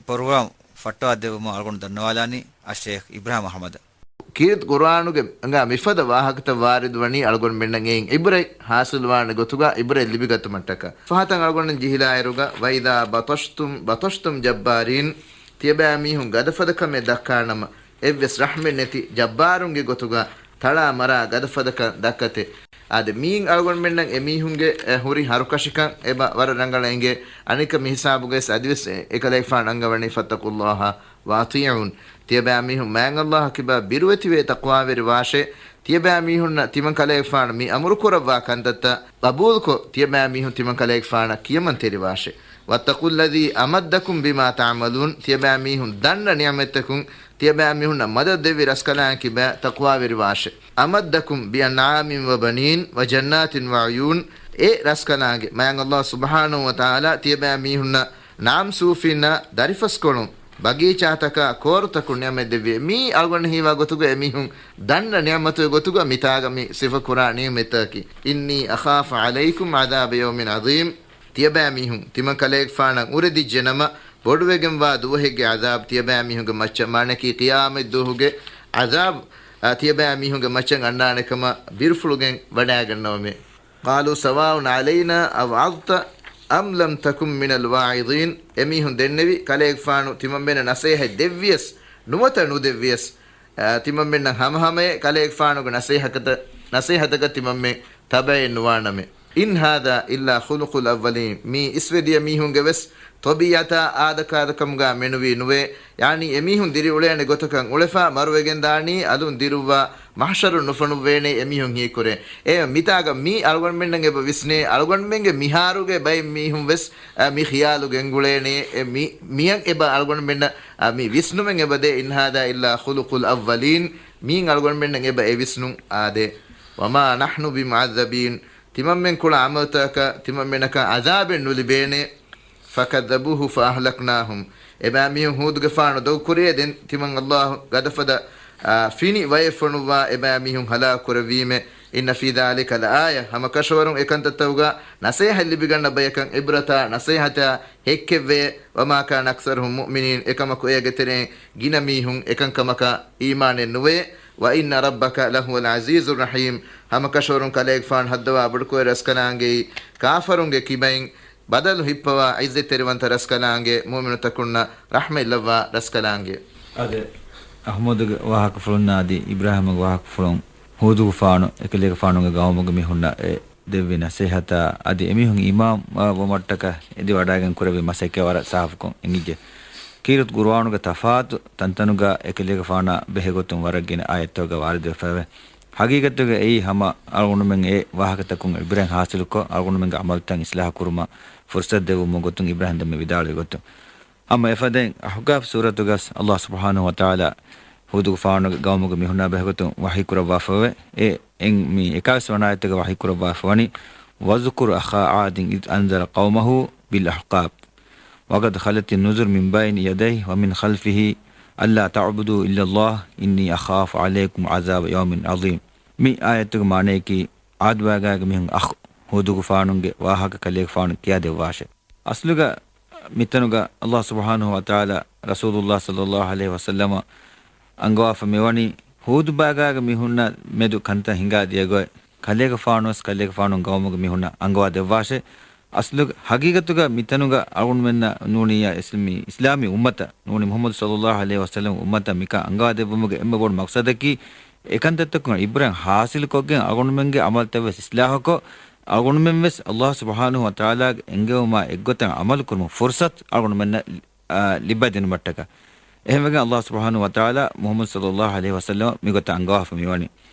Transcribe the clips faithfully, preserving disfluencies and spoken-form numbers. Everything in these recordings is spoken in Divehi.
ޕްރޮގްރާމް ފައްޓަވާ ދެއްވުމަށް އަޅުގަނޑު ދަންނަވާލާނީ އައްޝައިޚް އިބްރާހިމް އަޙްމަދަށް. ކީރިތި ޤުރްއާނުގެ އަނގާ މިފަދަ ވާހަކަތައް ވާރިދުވަނީ އަޅުގަނޑުމެންނަށް އެއިން ޢިބްރަތް ޙާޞިލުވާނެ ގޮތުގަ ޢިބްރަތް ލިބިގަތުމަށްޓަކާ. ފަހަތަށް އަޅުގަނޑު ޖެހިލާއިރުގަ، وَإِذَا بَطَشْتُمْ بَطَشْتُمْ جَبَّارِينَ، ތިޔަބައިމީހުން ގަދަފަދަ ކަމެއް ދައްކާނަމަ، އެއްވެސް ރަޙްމެއް ނެތި ޖައްބާރުންގެ ގޮތުގަ ތަޅާ މަރާ ގަދަފަދަކަން ދައްކަތެ. އާދެ، މީން އަޅުގަނޑުމެންނަށް އެމީހުންގެ، އެ، ހުރި ހަރުކަށިކަން އެބަ ވަރަށް ރަނގަޅަށް އެނގޭ. އަނެއްކާ މި ހިސާބުގައި އަދިވެސް އެ، އެކަލޭގެފާނު އަންގަވަނީ، فَاتَّقُوا اللَّهَ وَأَطِيعُونِ. ތިޔަބައިމީހުން މާތް ﷲ އަށް ކިބާ ބިރުވެތިވެ ތަޤްވާވެރިވާށޭ. ތިޔަބައިމީހުންނަށް ތިމަން ކަލޭގެފާނު މި އަމުރުކުރައްވާ ކަންތައްތައް ޤަބޫލުކޮށް، ތިޔަބައިމީހުން ތިމަން ކަލޭގެފާނަށް ކިޔަމަންތެރިވާށޭ. وَاتَّقُوا الَّذِي أَمَدَّكُمْ بِمَا تَعْمَلُونَ. ތިޔަބައިމީހުން ދަންނަ ނިޢުމަތްތަކުން ތިޔަބައިމީހުންނަށް މަދަދު ދެއްވި ރަސްކަލާނގެ ކިބާ ތަޤްވާވެރިވާށޭ. أَمَدَّكُمْ بِأَنْعَامٍ وَبَنِينَ وَجَنَّاتٍ وَعُيُونٍ. އެ ރަސްކަލާނގެ މާތް ﷲ ސުބްޙާނަހޫ ވަތަޢާލާ ތިޔަބައިމީހުންނަށް ނަޢަމް ސޫފީންނާ ދަރިފަސްކޮޅުން ބަގީޗާތަކާ ކޯރުތަކުން ނިޢުމަތް ދެއްވި. މީ އަޅުގަނޑަށް ހީވާ ގޮތުގަ އެމީހުން ދަންނަ ނިޢުމަތުގެ ގޮތުގަ މިތާގަ މި ސިފަ ކުރާ ނިޢުމަތްތަކަކީ. إِنِّي أَخَافُ عَلَيْكُمْ عَذَابَ يَوْمٍ عَظِيمٍ. ތިޔަބައިމީހުން ތިމަން ކަލޭގެފާނަށް އުރެދިއްޖެނަމަ، ބޮޑުވެގެންވާ ދުވަހެއްގެ ޢަޛާބު ތިޔަބައިމީހުންގެ މައްޗަށް، މާނައަކީ ޤިޔާމަތް ދުވަހުގެ ޢަޛާބު، އާ، ތިޔަބައިމީހުންގެ މައްޗަށް އަންނާނެ ކަމަށް ބިރުފުޅުގެން ވަޑައިގަންނަވަމޭ. قَالُوا سَوَاءٌ عَلَيْنَا أَوَعَظْتَ أَمْ لَمْ تَكُن مِّنَ الْوَاعِظِينَ. އެމީހުން ދެންނެވި، ކަލޭގެފާނު ތިމަންމެނަށް ނަޞޭޙަތް ދެއްވިޔަސް ނުވަތަ ނުދެއްވިޔަސް، އާ، ތިމަންމެންނަށް ހަމަހަމަޔަށް ކަލޭގެފާނުގެ ނަޞޭޙަތަކަށް، ނަޞޭޙަތަކަށް ތިމަންމެން ތަބަޢެއް ނުވާނަމޭ. إِنْ هَذَا إِلَّا خُلُقُ الْأَوَّلِينَ. މީ އިސްވެދިޔަ މީހުންގެ ވެސް ޠަބީޢަތާ އާދަކާދަކަމުގާ މެނުވީ ނުވޭ. ޔާނީ އެމީހުން ދިރިއުޅޭނެ ގޮތަކަށް އުޅެފާ މަރުވެގެންދާނީ އަލުން ދިރުއްވާ މަޙްޝަރުން ނުފޮނުއްވޭނޭ އެމީހުން ހީކުރޭ. އެ މިތާގަ މީ އަޅުގަނޑުމެންނަށް އެބަ ވިސްނޭ، އަޅުގަނޑުމެންގެ މިހާރުގެ ބައެއް މީހުން ވެސް، އަ، މި ޚިޔާލު ގެންގުޅޭނޭ. އެ މި، މިއަށް އެބަ އަޅުގަނޑުމެންނަށް، އަ، މި ވިސްނުމެއް އެބަ ދޭ. إِنْ هَذَا إِلَّا خُلُقُ الْأَوَّلِينَ. މީން އަޅުގަނޑުމެންނަށް އެބަ އެ ވިސްނުން އާދޭ. وَمَا نَحْنُ بِمُعَذَّبِينَ. ތިމަންމެން ކުޅަ ޢަމަލުތަކަށް ތިމަންމެނަކަށް ޢަޛާބެއް ނުލިބޭނެ. فَكَذَّبُوهُ فَأَهْلَكْنَاهُمْ. އެބައިމީހުން ހޫދުގެފާނު ދޮގުކުރޭ، ދެން ތިމަން ﷲ ގަދަފަދަ، އާ، ފިނި ވައެއް ފޮނުއްވާ އެބައިމީހުން ހަލާކު ކުރެއްވީމެ. إِنَّ فِي ذَلِكَ لَآيَةً. ހަމަކަށަވަރުން އެކަންތައްތަކުގަ ނަޞޭޙަތް ލިބިގަންނަ ބަޔަކަށް ޢިބްރަތާ ނަޞޭޙަތާ ހެއްކެއްވޭ. وَمَا كَانَ أَكْثَرُهُمْ مُؤْمِنِينَ. އެކަމަކު އޭގެ ތެރެއިން ގިނަ މީހުން އެކަންކަމަކަށް އީމާނެއް ނުވޭ. وَإِنَّ رَبَّكَ لَهُوَ الْعَزِيزُ الرَّحِيمُ. ހަމަކަށަވަރުން ކަލޭގެފާނު ހައްދަވާ ބޮޑުކުރެއްވި ރަސްކަލާނގެއީ، ކާފަރުންގެ ކިބައިން ބަދަލު ހިއްޕަވާ ޢިއްޒަތްތެރިވަންތަ ރަސްކަލާނގެ، މުއުމިނުތަކުންނަށް ރަޙްމަތްލައްވާ ރަސްކަލާނގެ. އަދި އަޙްމަދުގެ ވާހަކަފުޅުންނާ އަދި އިބްރާހީމުގެ ވާހަކަފުޅުން ހޫދުގެފާނު އެކަލޭގެފާނުގެ ޤައުމުގެ މީހުންނަށް އެ ދެއްވި ނަޞޭޙަތާ އަދި އެމީހުން އީމާން ވުމަށްޓަކާ އެދި ވަޑައިގެން ކުރެއްވި މަސައްކަތް ވަރަށް ސާފުކޮށް އެނގިއްޖެ. ކީރިތި ޤުރުއާނުގެ ތަފާތު ތަންތަނުގަ އެކަލޭގެފާނާ ބެހޭގޮތުން ވަރަށް ގިނަ އާޔަތްތަކުގަ ވާރިދުވެފައެވެ. ހަގީގަތުގަ އެއީ ހަމަ އަޅުގަނޑުމެން އެ ވާހަކަތަކުން އިބްރަތް ޙާޞިލުކޮށް، އަޅުގަނޑުމެންގެ ޢަމަލުތައް އިޞްލާޙު ކުރުމަށް ފުރުޞަތު ދެއްވުމުގެ ގޮތުން އިބްރާހީމް ދެންމެ ވިދާޅުވި ގޮތުން. އަމަ އެފަދައިން އަޙްޤާފް ސޫރަތުގަސް ﷲ ސުބްޙާނަހޫ ވަތަޢާލާ ހޫދުގެފާނުގެ ޤައުމުގެ މީހުންނާ ބެހޭގޮތުން ވަޙީ ކުރައްވާފައެވެ. އެ، އެން، މި އެކާވީސް ވަނަ އާޔަތުގަ ވަޙީ ކުރައްވާފަވަނީ، وَاذْكُرْ أَخَاَ عَادٍ إِذْ أَنْذَرَ قَوْمَهُ بِالْأَحْقَافِ. وَقَدْ خَلَتِ النُّذُرُ مِنْ بَيْنِ يَدَيْهِ وَمِنْ خَلْفِهِ أَلَّا تَعْبُدُوا إِلَّا اللَّهَ إِنِّي أَخَافُ عَلَيْكُمْ عَذَابَ يَوْمٍ عَظِيمٍ. މި އާޔަތުގެ މާނަޔަކީ، ޢާދު ބާގާގެ މީހުން އަޚް ހޫދުގެފާނުގެ ވާހަކަ ކަލޭގެފާނު ކިޔާދެއްވާށެވެ. އަސްލުގަ މިތަނުގަ ﷲ ސުބްޙާނަހޫ ވަތަޢާލާ ރަސޫލުﷲ ޞައްލަﷲ ޢަލައިހި ވަސައްލަމަށް އަންގަވާފަ މިވަނީ، ހޫދު ބާގާގެ މީހުންނާ މެދު ކަންތައް ހިނގާ ދިޔަ ގޮތް، ކަލޭގެފާނުވެސް ކަލޭގެފާނުގެ ޤައުމުގެ މީހުންނަށް އަންގަވާ ދެއްވާށޭ. އަސްލު ހަގީގަތުގަ މިތަނުގަ އަޅުގަނޑުމެންނަށް ނޫނިއްޔާ އިސް-، މި އިސްލާމީ އުއްމަތަށް ނޫނީ މުޙައްމަދު ޞައްލަﷲ ޢަލައިހި ވަސައްލަމް އުއްމަތަށް މިކަން އަންގަވާ ދެއްވުމުގެ އެންމެ ބޮޑު މަޤްޞަދަކީ، އެކަންތައްތަކުން ޢިބްރަތް ޙާޞިލުކޮށްގެން އަޅުގަނޑުމެންގެ ޢަމަލުތައް ވެސް އިޞްލާޙުކޮށް، އަޅުގަނޑުމެން ވެސް ﷲ ސުބްޙާނަހޫ ވަތަޢާލާގެ އެންގެވުމާ އެއްގޮތަށް ޢަމަލު ކުރުމުގެ ފުރުޞަތު އަޅުގަނޑުމެންނަށް، އާ، ލިބިދިނުމަށްޓަކާ. އެހެންވެގެން ﷲ ސުބްޙާނަހޫ ވަތަޢާލާ މުޙައްމަދު ޞައްލަﷲ ޢަލައިހި ވަސައްލަމަށް މިގޮތަށް އަންގަވާފަ މިވަނީ.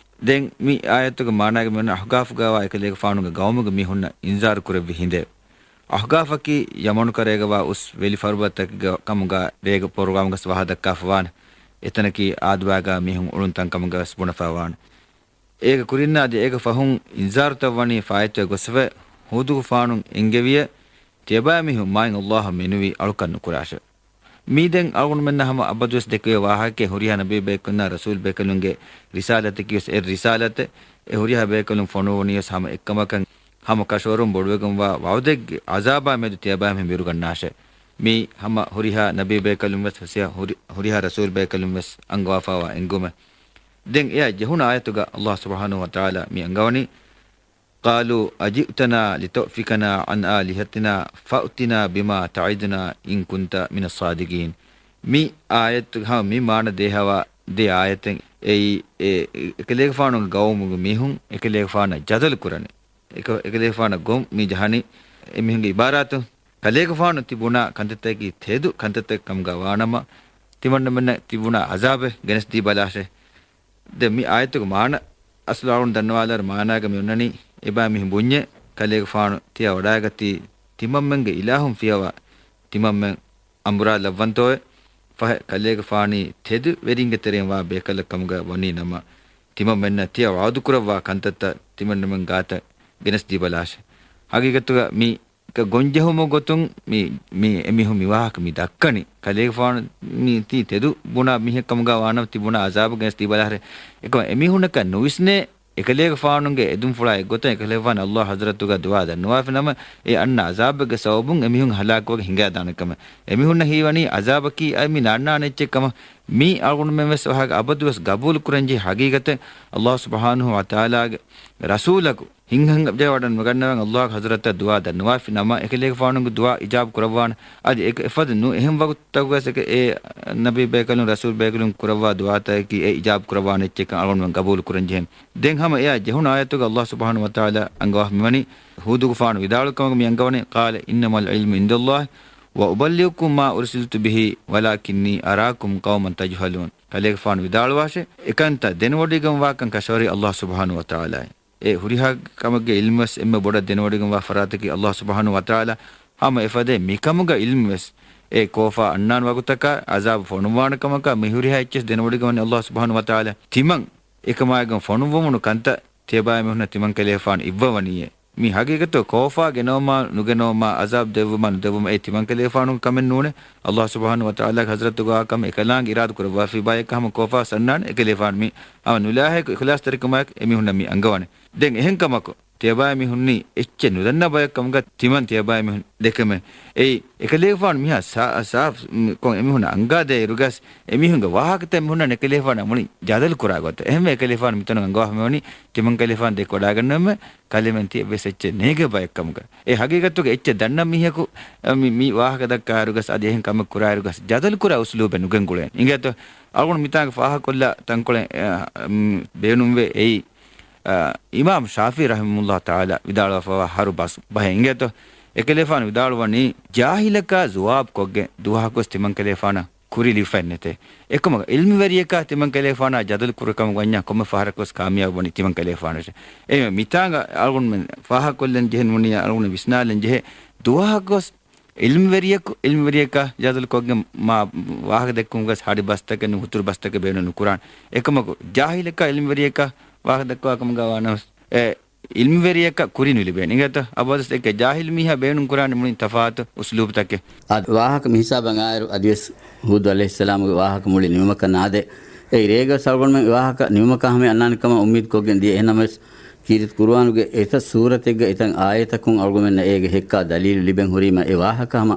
ދެން މި އާޔަތުގެ މާނާގަ މިވަނީ އަޙްޤާފުގައިވާ އެކަލޭގެފާނުގެ ޤައުމުގެ މީހުންނަށް އިންޒާރު ކުރެއްވި ހިނދެވެ. އަޙްޤާފަކީ ޔަމަނު ކަރައިގަވާ އުސް ވެލިފަރުބަދަތަކެއްގެ ކަމުގަ ރޭގެ ޕްރޮގްރާމްގަސް ވާހަ ދައްކާފަވާނެ. އެތަނަކީ އާދުބާގާ މީހުން އުޅުން ތަންކަމުގަވެސް ބުނެފަވާނެ. އޭގެ ކުރިންނާ އަދި އޭގެ ފަހުން އިންޒާރުތައް ވަނީ ފާއިތުވެ ގޮސްފަ ހޫދުގެފާނު އެންގެވިޔެ، ތިޔަބައިމީހުން މާތް ﷲ އަށް މެނުވީ އަޅުކަން ނުކުރާށެވެ. މީ ދެން އަޅުގަނޑުމެންނަށް ހަމަ އަބަދުވެސް ދެކެވޭ ވާހަކައެއް، ހުރިހާ ނަބީބޭކަލުންނާ ރަސޫލްބޭކަލުންގެ ރިސާލަތަކީވެސް އެއް ރިސާލަތެއް. އެ ހުރިހާ ބޭކަލުން ފޮނުވަނީވެސް ހަމަ އެއްކަމަކަށް، ހަމަ ކަށަވަރުން ބޮޑުވެގެންވާ ވަޢުދެއްގެ ޢަޒާބާ މެދު ތިޔަބައިމީހުން ބިރުގަންނާށޭ. މި ހަމަ ހުރިހާ ނަބީ ބޭކަލުން ވެސް ހުސިޔާ ހުރި-، ހުރިހާ ރަސޫލް ބޭކަލުން ވެސް އަންގަވާފައިވާ އެންގުމެއް. ދެން އެއާ ޖެހުނު އާޔަތުގަ ﷲ ސުބްޙާނަހޫ ވަތަޢާލާ މި އަންގަވަނީ، قَالُوا أَجِئْتَنَا لِتَأْفِكَنَا عَنْ آلِهَتِنَا فَأْتِنَا بِمَا تَعِدُنَا إِنْ كُنْتَ مِنَ الصَّادِقِينَ. މި އާޔަތު ހަމަ މި މާނަ ދޭހަވާ ދެ އާޔަތެއް އެއީ، އެ، އެކަލޭގެފާނުގެ ގައުމުގެ މީހުން އެކަލޭގެފާނަށް ޖަދަލު ކުރަނީ. އެކަ-، އެކަލޭގެފާނަށް ގޮން މި ޖަހަނީ އެމީހުންގެ އިބާރާތު. ކަލޭގެފާނު ތިބުނާ ކަންތައްތަކީ ތެދު ކަންތައްތައް ކަމުގަ ވާނަމަ، ތިމަންނަމެންނަށް ތިބުނާ ޢަޒާބެއް ގެނެސްދީބަލާށޭ. ދެން މި އާޔަތުގެ މާނަ އަސްލު އަޅުން ދަންނަވާލާއިރު މާނާގަ މި އޮންނަނީ، އެބައިމީހުން ބުންޏޭ، ކަލޭގެފާނު ތިޔަ ވަޑައިގަތީ ތިމަންމެންގެ އިލާހުން ފިޔަވާ ތިމަންމެން އަނބުރާލައްވަންތޯއޭ؟ ފަހެ ކަލޭގެފާނީ ތެދު ވެރިންގެ ތެރެއިން ވާ ބޭކަލެއް ކަމުގަ ވަނީ ނަމަ، ތިމަންމެންނަށް ތިޔަ ވަޢުދު ކުރައްވާ ކަންތައްތައް ތިމަންނަމެން ގާތަށް ގެނެސްދީބަލާށޭ. ހަގީގަތުގަ މި ގޮންޖެހުމުގެ ގޮތުން މި، މި އެމީހުން މި ވާހަކަ މި ދައްކަނީ. ކަލޭގެފާނު މި ތީ ތެދު ބުނާ މީހެއް ކަމުގަ ވާނަމަ ތި ބުނާ ޢަޒާބު ގެނެސްދީބަލާށޭ. އެކަމަ އެމީހުންނަކަށް ނުވިސްނޭ، އެކަލޭގެފާނުގެ އެދުންފުޅާ އެއްގޮތަށް އެކަލޭގެފާނު ﷲ ޙަޟްރަތުގަ ދުޢާ ދަންނަވާފި ނަމަ، އެ އަންނަ ޢަޒާބެއްގެ ސަބަބުން އެމީހުން ހަލާކުވެގެން ހިނގާދާނެ ކަމަށް. އެމީހުންނަށް ހީވަނީ ޢަޒާބަކީ އައި މި ނާންނާނެ އެއްޗެއް ކަމަށް. މީ އަޅުގަނޑުމެން ވެސް ވާހަކަ އަބަދުވެސް ގަބޫލު ކުރަންޖެހޭ. ހަގީގަތެއް ﷲ ސުބްޙާނަހޫ ވަތަޢާލާގެ ރަސޫލަކު ހިތްހަމަޖެހިވަޑަން ނުގަންނަވަން ﷲ ޙަޟްރަތަށް ދުޢާ ދަންނަވާފި ނަމަ، އެކަލޭގެފާނުގެ ދުޢާ އިޖާބު ކުރައްވާނެ. އަދި އެ-، އެފަދަ ނު-، އެހެން ވަގުތަކުވެސް އެ-، އެ ނަބީ ބޭކަލުން ރަސޫލް ބޭކަލުން ކުރައްވާ ދުޢާތަކަކީ އެ އިޖާބު ކުރައްވާނެ އެއްޗެއްކަން އަޅުގަނޑުމެން ގަބޫލު ކުރަންޖެހޭ. ދެން ހަމަ އެއާ ޖެހުނު އާޔަތުގަ ﷲ ސުބްޙާނަހޫ ވަތަޢާލާ އަންގަވާފަ މިވަނީ، ހޫދުގެފާނު ވިދާޅު ކަމަކު މި އަންގަވަނީ، قَالَ إِنَّمَا الْعِلْمُ عِندَ اللَّهِ وَأُبَلِّغُكُم مَّا أُرْسِلْتُ بِهِ وَلَٰكِنِّي أَرَاكُمْ قَوْمًا تَجْهَلُونَ. ކަލޭގެފާނު ވިދާޅުވާށޭ، އެކަންތައް ދެނެވޮޑިގެންވާކަން ކަށަވަރީ ﷲ ސުބްޙާނަހޫ ވަތަޢާލާއޭ. އެ ހުރިހާ ކަމެއްގެ ޢިލްމުވެސް އެންމެ ބޮޑަށް ދެނެވޮޑިގެންވާ ފަރާތަކީ ﷲ ސުބްޙާނަހޫ ވަތަޢާލާ. ހަމަ އެފަދައިން މިކަމުގެ ޢިލްމުވެސް އެ ކޯފާ އަންނާނެ ވަގުތަކާ ޢަޒާބު ފޮނުއްވާނެ ކަމަކާ މި ހުރިހާ އެއްޗެސް ދެނެވޮޑިގެންވަނީ ﷲ ސުބްޙާނަހޫ ވަތަޢާލާ. ތިމަން އެކަމާއިގެން ފޮނުއްވުމުނު ކަންތައް ތިޔަބައިމީހުންނަށް ތިމަން ކަލޭފާނު އިއްވަވަނީއޭ. މި ހަގީގަތު ކޯފާ ގެނައުމާ ނުގެނައުމާ، ޢަޒާބް ދެއްވުމާ ނުދެއްވުމާ، އެ ތިމަން ކަލޭފާނުގެ ކަމެއް ނޫނޭ. ﷲ ސުބްޙާނަހޫ ވަތަޢާލާގެ ޙަޟްރަތުގަ ކަމެއް އެކަލާނގެ އިރާދަ ކުރައްވާފި ބަޔަކަށް ހަމަ ކޯފާ ސަންނާނެ އެކަލޭފާނު މި ހަމަ ނުލާހިކު އިޚްލާޞްތެރިކަމާއެކު އެމީހުންނަށް މި އަންގަވަނީ. ދެން އެހެން ކަމަކު، ތިޔަބައިމީހުންނީ އެއްޗެއް ނުދަންނަ ބަޔަކު ކަމުގަ ތިމަން ތިޔަބައިމީހުން ދެކެމެ. އެއީ، އެކަލޭފާނު މިހާ ސާ-، ސާފް ކޮށް އެމީހުންނަށް އަންގާދޭ އިރުގަސް، އެމީހުންގެ ވާހަކަތައް އެމީހުންނަށް އެކަލޭފާނަށް މުޅި ޖަދަލު ކުރާ ގޮތަށް. އެހެންވެ އެކަލޭފާނު މިތަނުން އަންގަވާފަ މިވަނީ ތިމަން ކަލޭފާނު ދެކެވަޑައިގަންނަވަމެ ކަލޭމެން ތި އެއްވެސް އެއްޗެއް ނޭގޭ ބަޔެއް ކަމުގަ. އެ ހަގީގަތުގަ އެއްޗެއް ދަންނަ މީހަކު، މި، މި ވާހަކަ ދައްކާ އިރުގަސް އަދި އެހެން ކަމެއް ކުރާ އިރުގަސް ޖަދަލު ކުރާ އުސްލޫބެއް ނުގެންގުޅޭނެ. އިނގޭތޯ؟ އަޅުގަނޑު މިތާނގަ ފާހަގަކޮށްލާ ތަންކޮޅެއް، އަ، މް، ބޭނުންވޭ އެއީ، އަ، އިމާމް ޝާފިޢީ ރަޙިމަހުﷲ ތަޢާލާ ވިދާޅުވެފައިވާ އަހަރު ބަސް ބަހެއް އިނގޭތޯ؟ އެކަލޭފާނު ވިދާޅުވަނީ، ޖާހިލަކާ ޖުވާބު ކޮށްގެން ދުވަހަކުވެސް ތިމަން ކަލޭފާނަށް ކުރި ލިބިފައެއް ނެތޭ. އެކަމަކު، ޢިލްމުވެރިޔަކާ ތިމަން ކަލޭފާނާ ޖަދަލު ކުރި ކަމަށް ވަންޏާ ކޮންމެ ފަހަރަކުވެސް ކާމިޔާބު ވަނީ ތިމަން ކަލޭފާނަށޭ. އެހެންވެ، މިތާނގަ އަޅުގަނޑުމެން ފާހަގަކޮށްލަން ޖެހެން ވަނީ އަޅުގަނޑު ވިސްނާލަން ޖެހޭ ދުވަހަކުވެސް ޢިލްމުވެރިޔަކު، ޢިލްމުވެރިޔަކާ ޖަދަލު ކޮށްގެން މާ ވާހަކަ ދެއްކުމުގަސް ހަޑި ބަސްތަކެއް ނޫން، ހުތުރު ބަސްތަކެއް ބޭނުން ނުކުރާނެ. އެކަމަކު، ޖާހިލަކާ ޢިލްމުވެރިޔަކާ ވާހަކަ ދައްކަވާ ކަމުގަ ވާނަމަވެސް، އެ ޢިލްމުވެރިޔަކަށް ކުރި ނުލިބޭނެ. އިނގޭތޯ؟ އަބަދުސް އެކެ ޖާހިލު މީހާ ބޭނުން ކުރާނެ މުޅިން ތަފާތު އުސްލޫބުތަކެއް. އާދެ، ވާހަކަ މި ހިސާބަށް އާއިރު އަދިވެސް ހޫދު ޢަލައިހިއްސަލާމުގެ ވާހަކަ މުޅި ނިމުމަކަށް ނާދޭ. އެއީ ރޭގަސް އަޅުގަނޑުމެން ވާހަކަ ނިމުމަކާ ހަމަ އަންނާނެ ކަމަށް އުއްމީދު ކޮށްގެން ދިޔަ. އެހެންނަމަވެސް، ކީރިތި ޤުރުއާނުގެ އެތައް ސޫރަތެއްގަ އެތައް އާޔަތަކުން އަޅުގަނޑުމެންނަށް އޭގެ ހެއްކާ ދަލީލު ލިބެން ހުރީމަ، އެ ވާހަކަ ހަމަ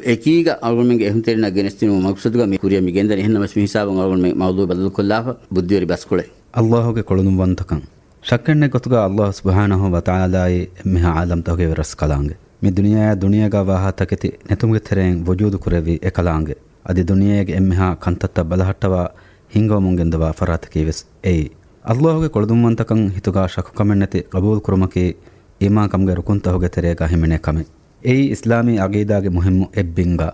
އެކީގަ އަޅުގަނޑުމެންގެ އެހުންތެރިންނަށް ގެނެސްދިނުމުގެ މަގްސަދުގަ މި ކުރިއަށް މި ގެންދަނީ. އެހެންނަމަވެސް، މި ހިސާބުން އަޅުގަނޑުމެން މައުޟޫޢު ބަދަލުކޮށްލާފަ ބުއްދިވެރި ބަސްކޮޅެއް. ﷲ ގެ ކުޅަދުންވަންތަކަން. ޝައްކެއްނެތް ގޮތުގަ ﷲ ސުބްޙާނަހޫ ވަތަޢާލާއީ އެންމެހާ ޢާލަމްތަކުގެ ވެރަސްކަލާނގެ. މި ދުނިޔެއާ ދުނިޔޭގަ ވާހާ ތަކެތި ނެތުމުގެ ތެރެއިން ވުޖޫދު ކުރެއްވި އެކަލާނގެ. އަދި ދުނިޔޭގެ އެންމެހާ ކަންތައްތައް ބަލަހައްޓަވާ ހިންގަވަމުން ގެންދަވާ ފަރާތަކީ ވެސް އެއީ. ﷲ ގެ ކުޅަދުންވަންތަކަން ހިތުގަ ޝައްކުކަމެއްނެތި ޤަބޫލު ކުރުމަކީ އީމާންކަމުގެ ރުކުންތަކުގެ ތެރޭގަ ހިމެނޭ ކަމެއް. އެއީ އިސްލާމީ ޢަޤީދާގެ މުހިއްމު އެއްބިންގާ.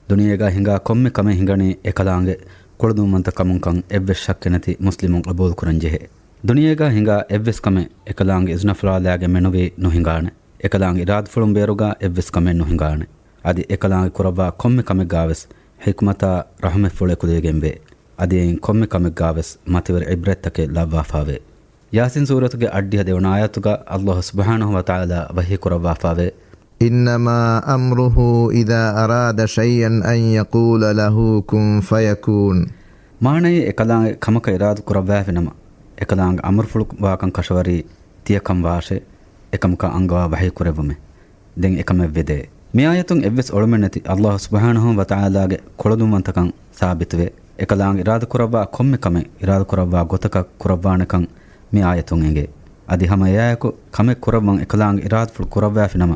ދުނިޔޭގަ ހިނގާ ކޮންމެ ކަމެއް ހިނގަނީ އެކަލާނގެ ކުޅަދުންވަންތަކަމުންކަން އެއްވެސް ޝައްކެއް ނެތި މުސްލިމުން ޤަބޫލު ކުރަން ޖެހޭ. ދުނިޔޭގަ ހިނގާ އެއްވެސް ކަމެއް އެކަލާނގެ އިޒުނަފުޅާލާގެން މެނުވީ ނުހިނގާނެ. އެކަލާނގެ އިރާދަފުޅުން ބޭރުގަ އެއްވެސް ކަމެއް ނުހިނގާނެ. އަދި އެކަލާނގެ ކުރައްވާ ކޮންމެ ކަމެއްގާވެސް ޙިކްމަތާ ރަޙުމަތްފުޅެއް އެކުލެވިގެންވޭ. އަދި އެއިން ކޮންމެ ކަމެއްގާވެސް މަތިވެރި ޢިބްރަތްތަކެއް ލައްވާފައިވޭ. ޔާސީން ސޫރަތުގެ އަށްޑިހަ ދެވަނަ އާޔަތުގަ ﷲ ސުބްޙާނަހޫ ވަތަޢާލާ ވަޙީ ކުރައްވާފައިވޭ، إِنَّمَا أَمْرُهُ إِذَا أَرَادَ شَيْئًا أَنْ يَقُولَ لَهُ كُنْ فَيَكُونُ. މާނައީ އެކަލާނގެ ކަމަކަށް އިރާދަ ކުރައްވާފިނަމަ، އެކަލާނގެ އަމުރުފުޅު ވާކަން ކަށަވަރީ ތިޔަ ކަން ވާށޭ، އެކަމަކަށް އަންގަވާ ވަޙީ ކުރެއްވުމޭ. ދެން އެކަމެއް ވެދޭ. މި އާޔަތުން އެއްވެސް އޮޅުމެއް ނެތި އައްލާހު ސުބްޙާނަހޫ ވަތަޢާލާގެ ކުޅަދުންވަންތަކަން ސާބިތުވޭ. އެކަލާނގެ އިރާދަކުރައްވާ ކޮންމެ ކަމެއް އިރާދަކުރައްވާ ގޮތަކަށް ކުރައްވާނެކަން މި އާޔަތުން އެނގޭ. އަދި ހަމަ އެއާއެކު ކަމެއް ކުރައްވަން އެކަލާނގެ އިރާދަފުޅު ކުރައްވާފިނަމަ،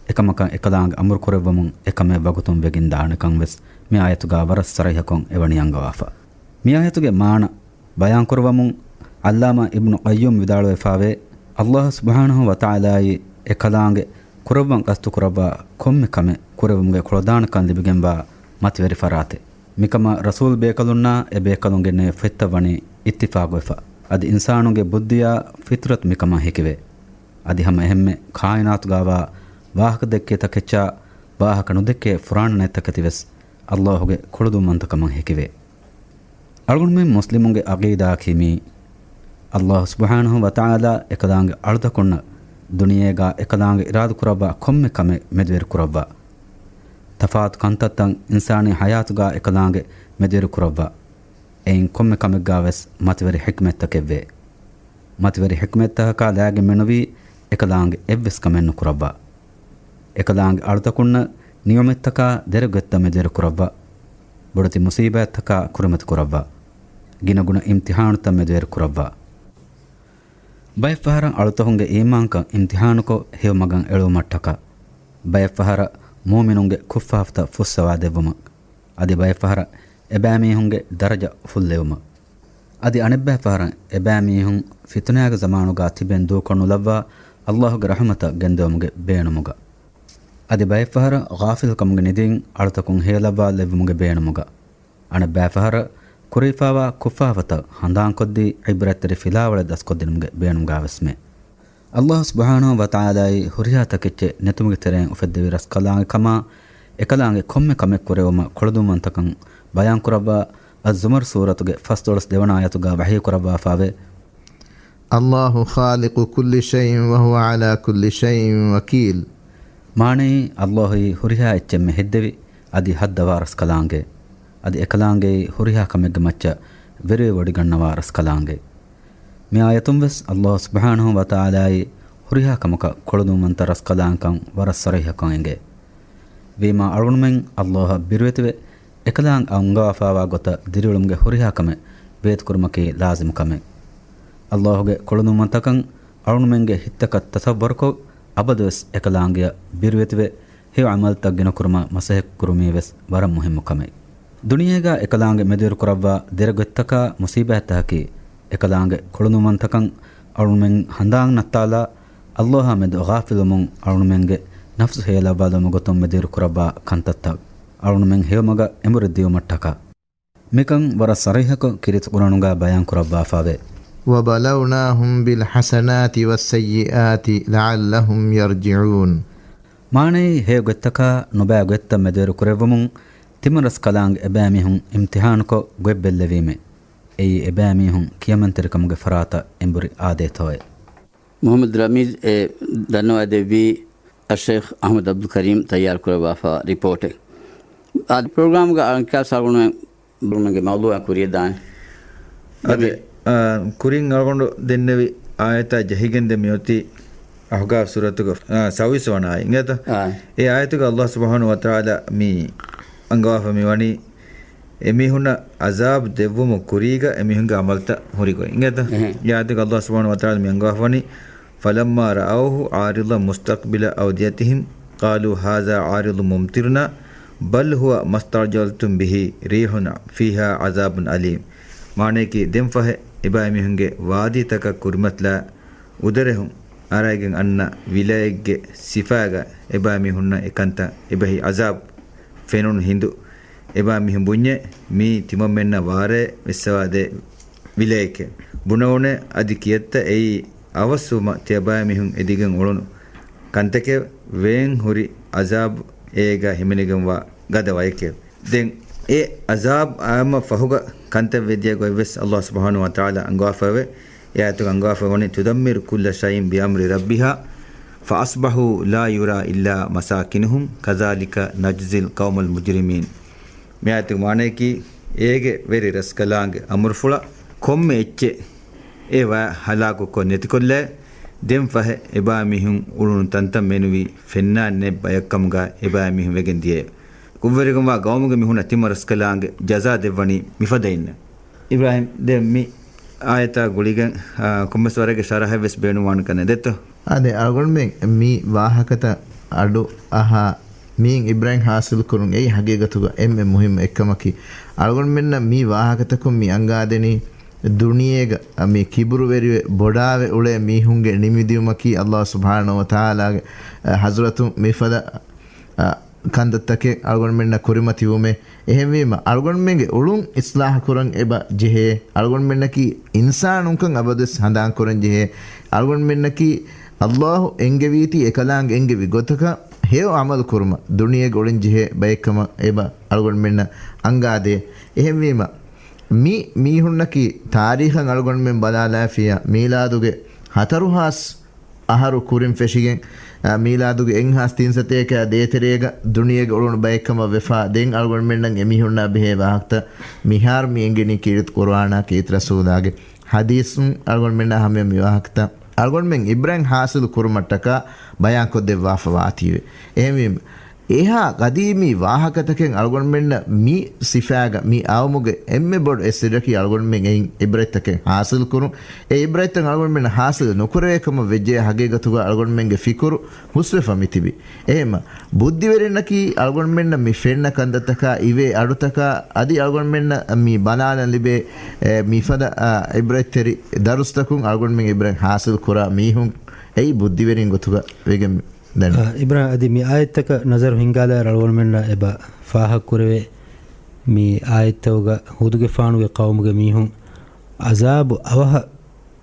އެކަމަކަށް އެކަލާނގެ އަމުރު ކުރެއްވަމުން އެކަމެއް ވަގުތުން ވެގެން ދާނެކަން ވެސް މި އާޔަތުގާ ވަރަށް ސަރީޙަކޮށް އެވަނީ އަންގަވާފަ. މި އާޔަތުގެ މާނަ ބަޔާންކުރުވަމުން، އައްލާމާ އިބްނު ޤައްޔޫމް ވިދާޅުވެފާވޭ، އައްލާހު ސުބްޙާނަހޫ ވަތަޢާލާއީ އެކަލާނގެ ކުރައްވަން ޤަޞްދުކުރައްވާ ކޮންމެ ކަމެއް ކުރެއްވުމުގެ ކުޅަދާނަކަން ލިބިގެންވާ މަތިވެރި ފަރާތެއް. މިކަމަށް ރަސޫލް ބޭކަލުންނާ އެބޭކަލުންގެ ނޭ ފޮތްތައް ވަނީ އިއްތިފާގުވެފަ. އަދި އިންސާނުންގެ ބުއްދިއާ ފިޠުރަތު މިކަމަށް ހެކިވޭ. އަދި ހަމަ އެހެންމެ ކާއިނާތުގާވާ ވާހަކަ ދެއްކޭ ތަކެއްޗާ ވާހަކަ ނުދެއްކޭ ފުރާނަ ނެތް ތަކެތި ވެސް އައްލާހުގެ ކުޅަދުންވަންތަކަމަށް ހެކިވޭ. އަޅުގަނޑުމެން މުސްލިމުންގެ އަގީދާއަކީ މީ، އައްލާހު ސުބްޙާނަހޫ ވަތަޢާލާ އެކަލާނގެ އަޅުތަކުންނަށް ދުނިޔޭގާ އެކަލާނގެ އިރާދަކުރައްވާ ކޮންމެ ކަމެއް މެދުވެރިކުރައްވާ. ތަފާތު ކަންތައްތައް އިންސާނީ ޙަޔާތުގާ އެކަލާނގެ މެދުވެރިކުރައްވާ. އެއިން ކޮންމެ ކަމެއްގާވެސް މަތިވެރި ޙިކްމަތްތަކެއްވޭ. މަތިވެރި ޙިކްމަތްތަކަކާ ލާގެން މެނުވީ އެކަލާނގެ އެއްވެސް ކަމެއް ނުކުރައްވާ. އެކަލާނގެ އަޅުތަކުންނަށް ނިޢުމަތްތަކާ ދެރަ ގޮތްތައް މެދުވެރިކުރައްވާ. ބޮޑެތި މުޞީބާތްތަކާ ކުރިމަތިކުރައްވާ. ގިނަގުނަ އިމްތިޙާނުތައް މެދުވެރިކުރައްވާ. ބައެއްފަހަރަށް އަޅުތަކުންގެ އީމާންކަން އިމްތިޙާނުކޮށް ހެޔޮމަގަށް އެޅުވުމަށްޓަކާ. ބައެއްފަހަރަށް މުއުމިނުންގެ ކުށްފާފަތައް ފުއްސަވާ ދެއްވުމަށް. އަދި ބައެއްފަހަރަށް އެބައިމީހުންގެ ދަރަޖަ ފުއްލެވުމަށް. އަދި އަނެއްބައިފަހަރަށް އެބައިމީހުން ފިތުނައިގެ ޒަމާނުގާ ތިބެން ދޫކޮށްނުލައްވާ އައްލާހުގެ ރަޙުމަތަށް ގެންދެވުމުގެ ބޭނުމުގަ. އަދި ބައެއްފަހަރަށް ޣާފިލްކަމުގެ ނިދިން އަޅުތަކުން ހޭލައްވާލެއްވުމުގެ ބޭނުމުގަ. އަނެއްބައިފަހަރަށް ކުރެވިފާވާ ކުށްފާފަތައް ހަނދާންކޮށްދީ ޢިބްރަތްތެރި ފިލާވަޅެއް ދަސްކޮށްދިނުމުގެ ބޭނުމުގާވެސްމެ. އައްލާހު ސުބްޙާނަހޫ ވަތަޢާލާއީ ހުރިހާ ތަކެއްޗެއް ނެތުމުގެ ތެރެއިން އުފެއްދެވި ރަސްކަލާނގެ ކަމާ، އެކަލާނގެ ކޮންމެ ކަމެއް ކުރެވުމަށް ކުޅަދުންވަންތަކަން ބަޔާންކުރައްވާ އައްޒުމަރު ސޫރަތުގެ ފަސްދޮޅަސް ދެވަނަ އާޔަތުގާ ވަޙީކުރައްވާފާވޭ. الله خالق كل شيء وهو على كل شيء وكيل. މާނައީ، އައްލާހުއީ ހުރިހާ އެއްޗެއްމެ ހެއްދެވި، އަދި ހައްދަވާ ރަސްކަލާނގެ، އަދި އެކަލާނގެއީ ހުރިހާ ކަމެއްގެ މައްޗަށް ވެރިވެވޮޑިގަންނަވާ ރަސްކަލާނގެ. މި އާޔަތުން ވެސް އައްލާހު ސުބްޙާނަހޫ ވަތަޢާލާއީ ހުރިހާ ކަމަކަށް ކުޅަދުންވަންތަ ރަސްކަލާނގެކަން ވަރަށް ޞަރީޙަކޮށް އެނގޭ. ވީމާ އަޅުގަނޑުމެން އައްލާހަށް ބިރުވެތިވެ، އެކަލާނގެ އަންގަވާފާވާ ގޮތަށް ދިރިއުޅުމުގެ ހުރިހާ ކަމެއް ވޭތުކުރުމަކީ ލާޒިމު ކަމެއް. އައްލާހުގެ ކުޅަދުންވަންތަކަން އަޅުގަނޑުމެންގެ ހިތްތަކަށް ތަޞައްވަރުކޮށް، އަބަދުވެސް އެކަލާނގެއަށް ބިރުވެތިވެ، ހެޔޮ ޢަމަލުތައް ގިނަކުރުމަށް މަސައްކަތްކުރުމީ ވެސް ވަރަށް މުހިއްމު ކަމެއް. ދުނިޔޭގާ އެކަލާނގެ މެދުވެރިކުރައްވާ ދެރަ ގޮތްތަކާ މުޞީބާތްތަކަކީ، އެކަލާނގެ ކުޅަދުންވަންތަކަން އަޅުގަނޑުމެން ހަނދާން ނައްތާލާ، އައްލާހާ މެދު ޣާފިލުވުމުން އަޅުގަނޑުމެންގެ ނަފްސު ހޭލައްވާލުމުގެ ގޮތުން މެދުވެރިކުރައްވާ ކަންތައްތައް. އަޅުގަނޑުމެން ހެޔޮމަގަށް އެނބުރި ދިޔުމަށްޓަކާ. މިކަން ވަރަށް ޞަރީޙަކޮށް ކީރިތި ޤުރްއާނުގާ ބަޔާންކުރައްވާފާވޭ. وَبَلَوْنَاهُمْ بِالْحَسَنَاتِ وَالسَّيِّئَاتِ لَعَلَّهُمْ يَرْجِعُونَ. މާނައީ، ހެޔޮ ގޮތްތަކާ ނުބައި ގޮތްތައް މެދުވެރި ކުރެއްވުމުން ތިމަން ރަސްކަލާނގެ އެބައިމީހުން އިމްތިޙާނުކޮށް ގޮތް ބެއްލެވީމޭ. އެއީ އެބައިމީހުން ކިޔަމަންތެރިކަމުގެ ފަރާތަށް އެނބުރި އާދޭތޯއޭ. މުޙައްމަދު ރަމީޒް އެ ދަންނަވައިދެއްވީ އައްޝައިޚް އަޙްމަދު އަބްދުލް ކަރީމް ތައްޔާރުކުރައްވާފާ ރިޕޯޓެއް. އާދެ، ޕްރޮގްރާމްގަ އަންކާސް އަޅުގަނޑުމެން ބުރުމެންގެ މައުޟޫޢަށް ކުރިޔަށް ދާނެ. އަދި، އާ، ކުރިން އަޅުގަނޑު ދެންނެވި އާޔަތާ ޖެހިގެން ދެ މިއޮތީ އަޙްޤާފް ސޫރަތުގެ، އާ، ސައުވީސް ވަނަ އާޔަތް އިނގޭތަ؟ އާ. އެ އާޔަތުގަ އައްލާހު ސުބްޙާނަހޫ ވަތަޢާލާ މި އަންގަވާފަ މި ވަނީ، އެމީހުންނަށް ޢަޒާބު ދެއްވުމު ކުރީގަ އެމީހުންގެ ޢަމަލުތައް ހުރި ގޮތް. އިނގޭތަ؟ އެހެން. އެ އާޔަތުގަ އައްލާހު ސުބްޙާނަހޫ ވަތަޢާލާ މި އަންގަވާފަ ވަނީ، فَلَمَّا رَأَوْهُ عَارِضًا مُسْتَقْبِلَ أَوْدِيَتِهِمْ قَالُوا هَذَا عَارِضٌ مُمْطِرُنَا بَلْ هُوَ مَا اسْتَعْجَلْتُم بِهِ رِيحٌ فِيهَا عَذَابٌ أَلِيمٌ. މާނަޔަކީ، ދެންފަހެ އެބައިމީހުންގެ ވާދީތަކަށް ކުރިމަތިލާ އުދަރެހުން އަރައިގެން އަންނަ ވިލައެއްގެ ސިފައިގަ އެބައިމީހުންނަށް އެކަންތައް އެބަހީ ޢަޒާބު ފެނުނު ހިނދު، އެބައިމީހުން ބުންޏޭ، މީ ތިމަންމެންނަށް ވާރޭ ވެއްސަވާދޭ ވިލައެކޭ. ބުނެވުނޭ، އަދި ކިއެއްތަ އެއީ އަވަސްވުމަށް ތިޔަބައިމީހުން އެދިގެން އުޅުނު ކަންތަކެއް؟ ވޭން ހުރި ޢަޒާބު އޭގަ ހިމެނިގެންވާ ގަދަ ވަޔެކޭ. ދެން އެ ޢަޒާބު އައިމަ ފަހުގަ ކަންތައް ވެދިޔަ ގޮތްވެސް އައްލާހު ސުބްޙާނަހޫ ވަތަޢާލާ އަންގަވާފައެވެ. އެ އާޔަތުގަ އަންގަވާފައިވަނީ، تُدَمِّرُ كُلَّ شَيْءٍ بِأَمْرِ رَبِّهَا فَأَصْبَحُوا لَا يُرَىٰ إِلَّا مَسَاكِنُهُمْ كَذَٰلِكَ نَجْزِي الْقَوْمَ الْمُجْرِمِينَ. މި އާޔަތުގެ މާނަޔަކީ، އޭގެ ވެރި ރަސްކަލާނގެ އަމުރުފުޅަށް ކޮންމެ އެއްޗެއް އެ ވަޔަށް ހަލާކުކޮށް ނެތިކޮށްލައި، ދެން ފަހެ އެބައިމީހުން އުޅުނު ތަންތަން މެނުވީ ފެންނާނެ ބަޔަކަށްކަމުގަ އެބައިމީހުން ވެގެން ދިޔައެވެ. ކުށްވެރިކަމުގަ ގައުމުގެ މީހުންނަށް ތިމަ ރަސްކަލާނގެ ޖަޒާ ދެއްވަނީ މިފަދައިންނަށް. އިބްރާހިމް، ދެން މި އާޔަތާ ގުޅިގެން، އާ، ކޮންމެސް ވަރެއްގެ ޝަރަހެއްވެސް ބޭނުންވާނެ ކަން ނެތް ދެއްތޯ؟ އާދެ، އަޅުގަނޑުމެން މި ވާހަކަތައް އަޑު އަހާ، މިއިން އިބްރާހިމް ހާސިލް ކުރުން އެއީ ހަގީގަތުގަ އެންމެ މުހިއްމު އެއްކަމަކީ، އަޅުގަނޑުމެންނަށް މި ވާހަކަތަކުން މި އަންގާދެނީ، ދުނިޔޭގަ މި ކިބުރުވެރިވެ ބޮޑާވެ އުޅޭ މީހުންގެ ނިމިދިއުމަކީ، ﷲ ސުބްޙާނަހޫ ވަތަޢާލާގެ، އަ، ޙަޟްރަތުން މިފަދަ، އަ، ކަންތައްތަކެއް އަޅުގަނޑުމެންނަށް ކުރިމަތިވުމޭ. އެހެންވީމަ، އަޅުގަނޑުމެންގެ އުޅުން އިޞްލާޙު ކުރަން އެބަ ޖެހޭ. އަޅުގަނޑުމެންނަކީ އިންސާނުންކަން އަބަދުވެސް ހަނދާން ކުރަން ޖެހޭ. އަޅުގަނޑުމެންނަކީ ﷲ އެންގެވީތީ އެކަލާނގެ އެންގެވި ގޮތަކަށް ހެޔޮ ޢަމަލު ކުރުމަށް، ދުނިޔޭގަ އުޅެން ޖެހޭ ބައެއްކަމަށް އެބަ އަޅުގަނޑުމެންނަށް އަންގާދޭ. އެހެންވީމަ، މި މީހުންނަކީ ތާރީޚަށް އަޅުގަނޑުމެން ބަލާލާފިޔާ، މީލާދުގެ ހަތަރު ހާސް އަހަރު ކުރިން ފެށިގެން، އާ، މީލާދުގެ އެއްހާސް ތިންސަތޭކަ ދޭތެރޭގަ ދުނިޔޭގަ އުޅުނު ބައެއްކަމަށް ވެފާ، ދެން އަޅުގަނޑުމެންނަށް އެމީހުންނާ ބެހޭ ވާހަކަތައް މިހާރު މި އެނގެނީ ކީރިތި ޤުރުއާނާ ކީރިތި ރަސޫލާގެ ޙަދީޘުން އަޅުގަނޑުމެންނާ ހަމަޔަށް މި ވާހަކަތައް އަޅުގަނޑުމެން އިބްރާހިމް ޙާޞިލު ކުރުމަށްޓަކާ ބަޔާންކޮށްދެއްވާފަ ވާތީވެ. އެހެންވީމަ، އެހާ ގަދީމީ ވާހަކަތަކެއް އަޅުގަނޑުމެންނަށް މި ސިފައިގަ މި އައުމުގެ އެންމެ ބޮޑު އެއް ސިއްރަކީ އަޅުގަނޑުމެން އެއިން އިބްރަތްތަކެއް ޙާޞިލު ކުރުން. އެ އިބްރަތްތައް އަޅުގަނޑުމެންނަށް ޙާޞިލު ނުކުރެވޭ ކަމަށް ވެއްޖެ ހަގީގަތުގަ އަޅުގަނޑުމެންގެ ފިކުރު ހުސްވެފަ މިތިބި. އެހެންމަ، ބުއްދިވެރިންނަކީ އަޅުގަނޑުމެންނަށް މި ފެންނަ ކަންތައްތަކާ އިވޭ އަޑުތަކާ އަދި އަޅުގަނޑުމެންނަށް މި ބަލާލަން ލިބޭ، އެ، މިފަދަ، އާ، އިބްރަތްތެރި ދަރުސްތަކުން އަޅުގަނޑުމެން އިބްރަތް ޙާޞިލު ކުރާ މީހުން އެއީ ބުއްދިވެރިން ގޮތުގަ ވެގެން ދަނީ. އާ، އިބްރާހިމް އަދި މި އާޔަތްތަކަށް ނަޒަރު ހިންގާލާއިރު އަޅުގަނޑުމެންނަށް އެބަ ފާހަގަކުރެވޭ، މި އާޔަތްތަކުގަ ހޫދުގެފާނުގެ ޤައުމުގެ މީހުން ޢަޒާބު އަވަހަށް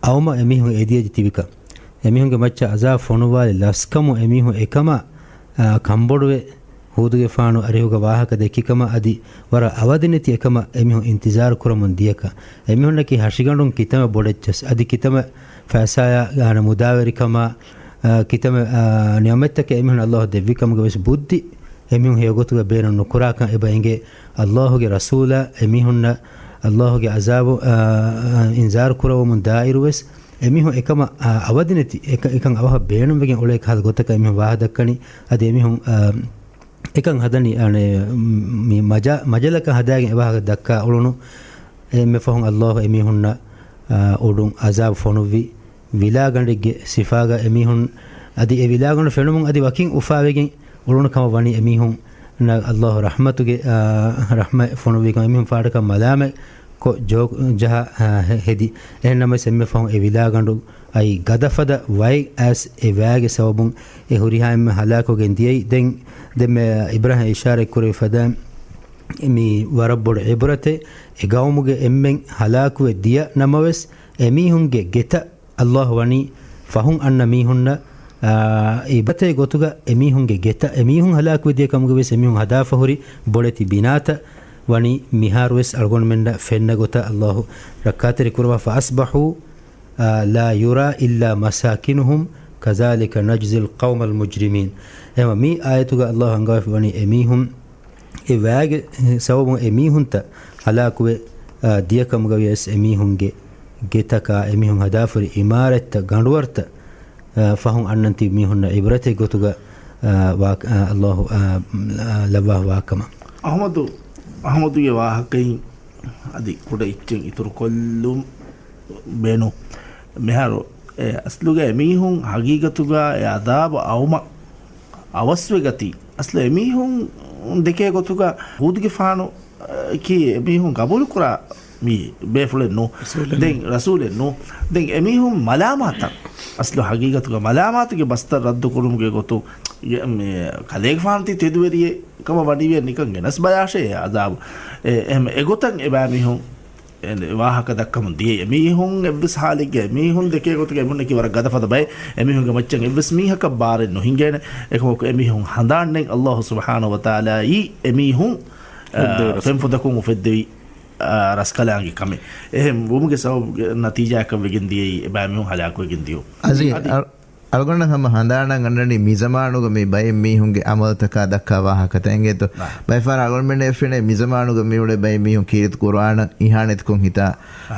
އައުމަށް އެމީހުން އެދިޔައިދި ތިބިކަން. އެމީހުންގެ މައްޗަށް ޢަޒާބު ފޮނުއްވާލި ލަސްކަމުން އެމީހުން އެކަމަށް، އާ، ކަންބޮޑުވެ ހޫދުގެފާނު އަރިހުގަ ވާހަކަ ދެއްކިކަމަށް އަދި ވަރަށް އަވަދިނެތި އެކަމަށް އެމީހުން އިންތިޒާރު ކުރަމުން ދިޔަކަން. އެމީހުންނަކީ ހަށިގަނޑުން ކިތަންމެ ބޮޑެއްޗަސް އަދި ކިތަންމެ ފައިސާޔާ އާނ މުދާވެރިކަމާ، އާ، ކިތަންމެ، އާ، ނިޢުމަތްތަކެއް އެމީހުން ﷲ ދެއްވިކަމުގަ ވެސް ބުއްދި އެމީހުން ހެޔޮގޮތުގަ ބޭނުން ނުކުރާކަން އެބަ އެނގޭ. ﷲ ގެ ރަސޫލާ އެމީހުންނަށް ﷲ ގެ ޢަޒާބު، އާ، އާ، އިންޒާރު ކުރައްވަމުން ދާއިރު ވެސް އެމީހުން އެކަމަށް، އާ، އަވަދިނެތި އެކަ-، އެކަން އަވަހަށް ބޭނުންވެގެން އުޅޭ ކަހަލަ ގޮތަކަށް އެމީހުން ވާހަ ދައްކަނީ. އަދި އެމީހުން، އާ، އެކަން ހަދަނީ، އަނެ، މި މަޖާ-، މަޖަލަކަށް ހަދާގެން އެވާހަކަ ދައްކާ އުޅުނު އެންމެ ފަހުން ﷲ އެމީހުންނަށް، އާ، އުޑުން ޢަޒާބު ފޮނުއްވި ވިލާގަނޑެއްގެ ސިފާގަ އެމީހުން އަދި އެ ވިލާގަނޑު ފެނުމުން އަދި ވަކިން އުފާވެގެން އުޅުނު ކަމަށް ވަނީ އެމީހުންނަށް ﷲ ރަޙްމަތުގެ، އާ، ރަޙްމަތް ފޮނުއްވި ކަމަށް އެމީހުން ފާޑަކަށް މަލާމަތް ކޮށް ޖޯ-، ޖަހާ، އާ، ހެ-، ހެދި. އެހެންނަމަވެސް އެންމެ ފަހުން އެ ވިލާގަނޑު އައި ގަދަފަދަ ވައެއް އައިސް އެ ވައިގެ ސަބަބުން އެ ހުރިހާ އެންމެ ހަލާކުވެގެން ދިޔައީ. ދެން، ދެންމެ އިބްރާހިމް އިޝާރަތް ކުރެވި ފަދައިން މި ވަރަށް ބޮޑު ޢިބްރަތެއް. އެ ގައުމުގެ އެންމެން ހަލާކުވެ ދިޔަ ނަމަވެސް އެމީހުންގެ ގެތައް ﷲ ވަނީ ފަހުން އަންނަ މީހުންނަށް، އާ، އިބްރަތެއް ގޮތުގަ އެމީހުންގެ ގެތައް އެމީހުން ހަލާކުވެދިޔަ ކަމުގަ ވެސް އެމީހުން ހަދާފަ ހުރި ބޮޑެތި ބިނާތައް ވަނީ މިހާރު ވެސް އަޅުގަނޑުމެންނަށް ފެންނަ ގޮތަށް ﷲ ރައްކާތެރި ކުރަވާ. فَأَصْبَحُوا، އާ، لَا يُرَىٰ إِلَّا مَسَاكِنُهُمْ كَذَٰلِكَ نَجْزِي الْقَوْمَ الْمُجْرِمِينَ. އެހެންވީމަ މި އާޔަތުގަ ﷲ އަންގަވާފަ ވަނީ އެމީހުން އެ ވައިގެ ސަބަބުން އެ މީހުންތައް ހަލާކުވެ، އާ، ދިޔަކަމުގަ ވިޔަސް އެ މީހުންގެ ގެތަކާ، އެ މީހުން ހަދާފަހުރި އިމާރަތްތައް، ގަނޑުވަރުތައް، އާ، ފަހުން އަންނަން ތިބި މީހުންނަށް އިބްރަތެއް ގޮތުގަ، އާ، ވާ-، އާ، ﷲ، އާ، އާ، ލައްވާ ވާކަމަށް. އަޙްމަދު، އަޙްމަދުގެ ވާހަކައިން އަދި ކުޑަ އެއްޗެއް އިތުރު ކޮށްލުން ބޭނު. މިހާރު އެ އަސްލުގަ އެމީހުން ހަގީގަތުގަ އެ އަޒާބު އައުމަށް އަވަސްވެގަތީ. އަސްލު އެމީހުން ދެކޭ ގޮތުގަ ހޫދުގެފާނު، އަ، ކީ އެމީހުން ގަބޫލުކުރާ މީ ބޭފުޅެއް ނޫ. ރަސޫލެއް ދެން ނޫ. ރަސޫލެއް ނޫ. ދެން އެމީހުން މަލާމާތަށް، އަސްލު ހަގީގަތުގަ މަލާމާތުގެ ބަސްތައް ރައްދު ކުރުމުގެ ގޮތުން އެ، މި ކަލޭގެފާނު ތި ތެދުވެރިއެއް ކަމަށް ވަނީވެ ނިކަން ގެނަސް ބަޔާށޭ އެ އަޒާބު. އެ، އެހެން އެގޮތަށް އެބައިމީހުން އެ ވާހަކަ ދައްކަމުން ދިޔަ އެމީހުން އެއްވެސް ހާލެއްގަ އެމީހުން ދެކޭ ގޮތުގަ އެމީހުންނަކީ ވަރަށް ގަދަފަދަ ބައެއް. އެމީހުންގެ މައްޗަށް އެއްވެސް މީހަކަށް ބާރެއް ނުހިނގޭނެ. އެކަމަކު އެމީހުން ހަނދާންނެން ﷲ ސުބްޙާނަހޫ ވަތަޢާލާއީ އެމީހުން، އަ، އުފެއްދެވި ރަސް-، ފެންފުދަކުން އުފެއްދެވި، އަ، ރަސްކަލާނގެ ކަމެއް. އެހެން ވުމުގެ ސަބަބުގެ ނަތީޖާއަކަށް ވެގެން ދިޔައީ އެބައިމީހުން ހަލާކުވެގެން ދިޔުން. އަދި އަދި އަ-، އަޅުގަނޑަށް ހަމަ ހަނދާނަށް އަންނަނީ މިޒަމާނުގަ މި ބައެއް މީހުންގެ އަމަލުތަކާ ދައްކާ ވާހަކަތައް އިނގޭތޯ. ބައެއް ފަހަރަށް އަޅުގަނޑުމެންނަށް ފެނޭ މިޒަމާނުގަ މިއުޅޭ ބައެއް މީހުން ކީރިތި ޤުރުއާނަށް އިހާނެތިކޮށް ހިތާ،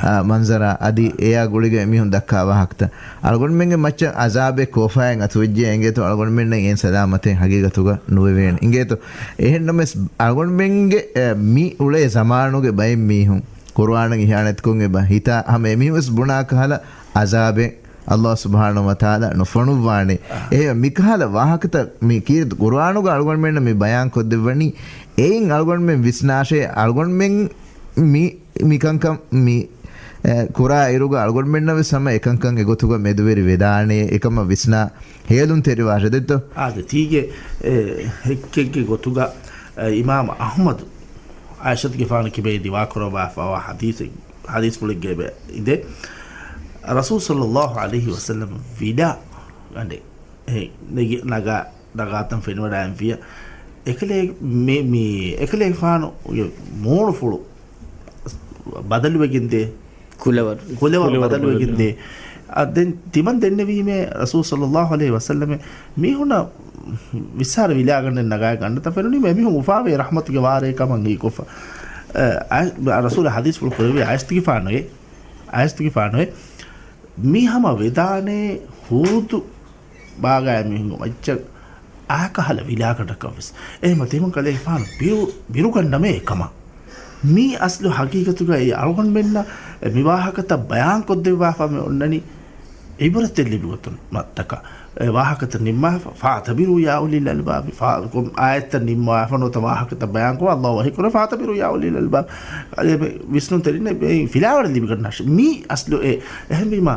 އާ، މަންޒަރާ އަދި އެއާ ގުޅިގެން މީހުން ދައްކާ ވާހަކަތައް. އަޅުގަނޑުމެންގެ މައްޗަށް އަޒާބެއް ކޯފާއެއް އަތުވެއްޖެ އިނގޭތޯ، އަޅުގަނޑުމެންނަށް އެއިން ސަލާމަތެއް ހަގީގަތުގަ ނުވެވޭނެ އިނގޭތޯ. އެހެންނަމަވެސް އަޅުގަނޑުމެންގެ، އެ، މި އުޅޭ ޒަމާނުގެ ބައެއް މީހުން ޤުރުއާނަށް އިހާނެތިކޮށް އެބަ ހިތާ ހަމަ އެމީހުންވެސް ބުނާ ކަހަލަ އަޒާބެއް ﷲ ސުބްޙާނަހޫ ވަތަޢާލާ ނުފޮނުއްވާނެ. އެހެން މިކަހަލަ ވާހަކަތައް މި ކީރިތި ޤުރުއާނުގަ އަޅުގަނޑުމެންނަށް މި ބަޔާން ކޮށްދެއްވަނީ، އެއިން އަޅުގަނޑުމެން ވިސްނާށޭ، އަޅުގަނޑުމެން މި، މިކަންކަން މި، އެ، ކުރާ އިރުގަ އަޅުގަނޑުމެންނަށް ވެސް ހަމަ އެކަންކަން އެގޮތުގަ މެދުވެރި ވެދާނެ އެކަމަށް ވިސްނާ ހޭލުންތެރިވާށޭ ދެއްތޯ. އާދެ، ތީގެ، އެ، ހެއްކެއްގެ ގޮތުގަ، އެ، އިމާމު އަޙްމަދު ޢާއިޝަތުގެފާނު ކިބައިން ރިވާކުރައްވާފައިވާ ޙަދީޘެއް، ޙަދީޘްފުޅެއްގައި އިނދެ، ރަސޫލު ޞައްލައްލާހު ޢަލައިހި ވަސައްލަމަ ވިލާ ގަނޑެއް އެ ނެގި ނަގާ، ނަގާތަން ފެނިވަޑައިންފިޔަ، އެކަލޭ މި، މި އެކަލޭގެފާނުގެ މޫނުފުޅު ބަދަލުވެގެންދޭ. ކުލަވަރު. ކުލަވަރު ކުލަވަރު ބަދަލުވެގެންދޭ. ބަދަލުވެގެން. އަ، ދެން ތިމަން ދެންނެވީމޭ ރަސޫލު ޞައްލައްލާހު ޢަލައިހި ވަސައްލަމެ މީހުނަށް ވިއްސާރަ ވިލާގަނޑެއް ނަގާ ގަނޑަތައް ފެނުނީމޭ މީހުން އުފާވޭ ރަޙްމަތުގެ ވާރޭ ކަމަށް ހީކޮށްފަ. އަ، އަ، ރަސޫލާ ޙަދީޘްފުޅު ކުރެއްވި ޢާއިޝަތުގެފާނުގެ، ޢާއިޝަތުގެފާނުގެ މި ހަމަ ވެދާނޭ ހޫދު ބާގާއި މީހުންގެ މައްޗަށް އާކަހަލަ ވިލާގަނޑަކަށް ވެސް. އެހެމަ ތިމަން ކަލޭގެފާނު ބިރު، ބިރުގަންނަމޭ އެކަމަށް. މީ އަސްލު ހަގީގަތުގައި އަޅުގަނޑުމެންނަށް މި ވާހަކަތައް ބަޔާން ކޮށްދެއްވާފަ މި އޮންނަނީ ޢިބްރަތެއް ލިބިގޮތުން މައްތަކަށް. އެ ވާހަކަތައް ނިންމާފަ، فَاعْتَبِرُوا يَا أُولِي الْأَلْبَابِ، ފާ، ކޮން އާޔަތްތައް ނިންމާފަ ނުވަތަ ވާހަކަތައް ބަޔާންކޮށް ﷲ ވަޙީކުރޭ، فَاعْتَبِرُوا يَا أُولِي الْأَلْبَابِ. އަދި މި ވިސްނުންތެރިންނަށް މި ފިލާވަޅެއް ލިބިގަންނާށި. މީ އަސްލު އެ، އެހެންވީމަ،